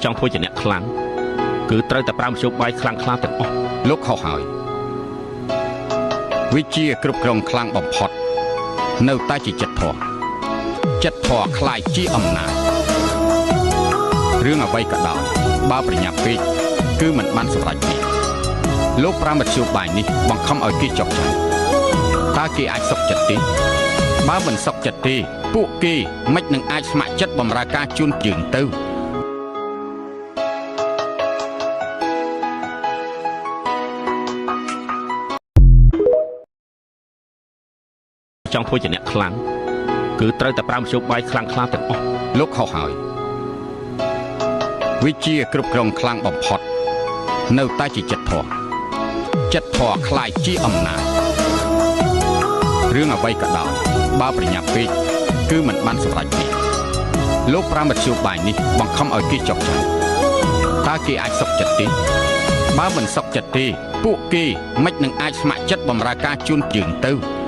ចង់ធ្វើជាអ្នកខ្លាំងគឺត្រូវតែប្រើមធ្យោបាយខ្លាំងក្លាទាំងអស់ លោកខុសហើយវិជាគ្រប់គ្រងខ្លាំងបំផុតនៅតែជាចិត្តធម៌ចិត្តធម៌คล้ายជាអំណាចរឿងអ្វីក៏ដោយបើប្រញាប់ពេកគឺមិនបានសម្រេចទេលោកប្រាមធ្យោបាយនេះបង្ខំឲ្យគេចុកចាំតើគេអាចសុខចិត្តទេបើមិនសុខចិត្តទេពួកគេមិននឹងអាចស្ម័គ្រចិត្តបម្រើការជូនយើងទៅ ចង់ធ្វើជាអ្នកខ្លាំងគឺត្រូវតែប្រើមធ្យោបាយខ្លាំងក្លាទាំងអស់ លោកខុសហើយវិជាគ្រប់គ្រងខ្លាំងបំផុតនៅតែជាចិត្តធម៌ចិត្តធម៌คล้ายជាអំណាចរឿងអ្វីក៏ដោយបើប្រញាប់ពេកគឺមិនបានសម្រេចទេលោកប្រាមធ្យោបាយនេះបង្ខំឲ្យគេចុកចាំតើគេអាចសុខចិត្តទេបើមិនសុខចិត្តទេពួកគេមិននឹងអាចស្ម័គ្រចិត្តបម្រើការជូនយើងទៅ។